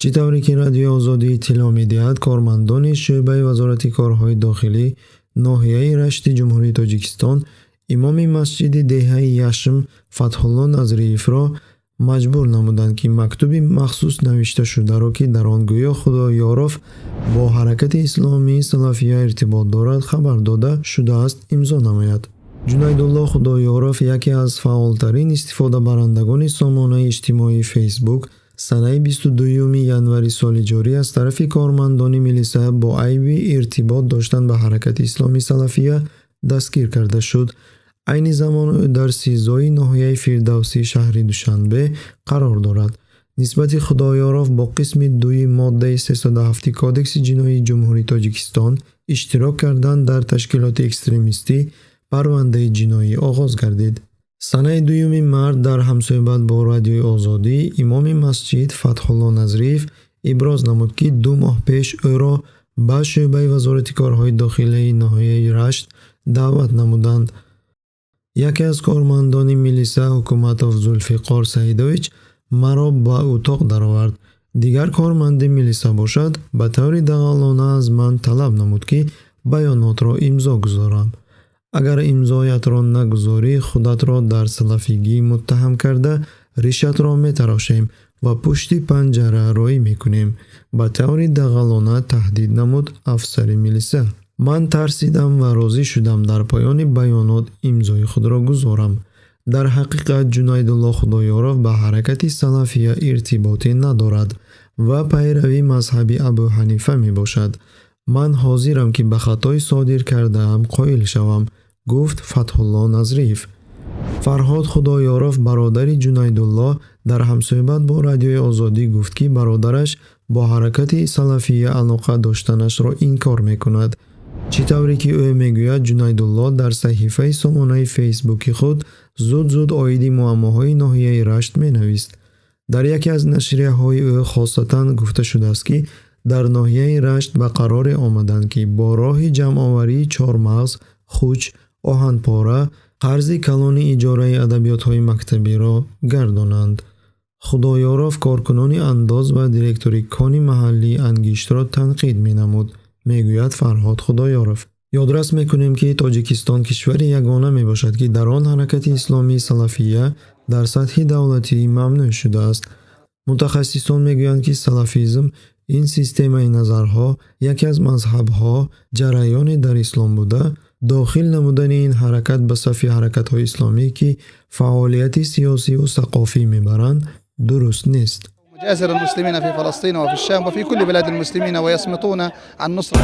Чӣ тавре ки Радиои Озодӣ иттилоъ медиҳад, кормандони шӯъбаи Вазорати корҳои дохилӣ ноҳияи Рашти Ҷумҳурии Тоҷикистон имоми масҷиди деҳаи Яшм Фатҳулло Назриевро маҷбур намуданд, ки мактуби махсус навишташударо, ки дар он гӯё Худоёров бо ҳаракати исломии Салафия иртибот дорад, хабар дода шудааст, имзо намояд. Ҷунайдулло Худоёров, яке аз фаъолтарин истифодабарандагони сомонаи иҷтимоии Фейсбук, санаи 22 январи соли ҷорӣ аз тарафи кормандони милиса бо айби иртибот доштан ба ҳаракати исломии Салафия дастгир карда шуд. Айни замон ӯ дар СИЗОи ноҳияи Фирдавсии шаҳри Душанбе қарор дорад. Нисбати Худоёров бо қисми дуи моддаи 307 Кодекси ҷиноии Ҷумҳурии Тоҷикистон, иштирок кардан дар ташкилоти экстремистӣ, парвандаи ҷиноӣ оғоз гардид. Санаи 2 март дар ҳамсӯҳбат бо Радиои Озодӣ имоми масҷид Фатҳулло Назриев иброз намуд, ки 2 моҳ пеш ӯро ба шӯъбаи Вазорати корҳои дохилии ноҳияи Рашт даъват намуданд. Яке аз кормандони милиса, Ҳукуматов Зулфиқор Саидович, маро ба утоқ даровард. Дигар корманди милиса бошад, ба таври дағалона аз ман талаб намуд, ки баёнотро имзо гузорам. Агар имзоятро нагузорӣ, худатро дар салафигӣ муттаҳам карда, ришатро метарошем ва пушти панҷара роӣ мекунем, ба таври дағалона таҳдид намуд афсари милиса. Ман тарсидам ва розӣ шудам дар поёни баёнот имзои худро гузорам. Дар ҳақиқат Ҷунайдулло Худоёров ба ҳаракати Салафия иртиботе надорад ва пайрави мазҳаби Абу Ҳанифа мебошад. Ман ҳозирам, ки ба хатои содир кардаам қоил шавам, гуфт Фатҳулло Назриев. Фарҳод Худоёров, бародари Ҷунайдулло, дар ҳамсӯҳбат бо Радиои Озодӣ гуфт, ки бародараш бо ҳаракати Салафия алоқа доштанашро инкор мекунад. Чӣ тавре ки ӯ мегӯяд, Ҷунайдулло дар саҳифаи сомонаи Фейсбуки худ зуд-зуд оиди муаммоҳои ноҳияи Рашт менавист. Дар яке аз нашрияҳои ӯ хосатан гуфта шудааст, ки дар ноҳияи Рашт ба қароре омаданд, ки бо роҳи ҷамъоварии чормағз, хуч, оҳанпора қарзи калони иҷораи адабиётҳои мактабиро гардонанд. Худоёров коркунони андоз ва директори кони маҳаллии ангиштро танқид менамуд, мегӯяд Фарҳод Худоёров. Ёдрас мекунем, ки Тоҷикистон кишвари ягона мебошад, ки дар он ҳаракати исломии Салафия дар сатҳи давлатӣ мамнӯъ шудааст. Мутахассисон мегӯянд, ки салафизм ин системаи назарҳо, яке аз мазҳабҳо, ҷараёне дар ислом буда, дохил намудани ин ҳаракат ба сафи ҳаракатҳои исломӣ, ки фаъолияти сиёсиву сақофӣ мебаранд, дуруст нест. مجازر المسلمين في فلسطين وفي الشام وفي كل بلاد المسلمين ويصمتون عن نصرة.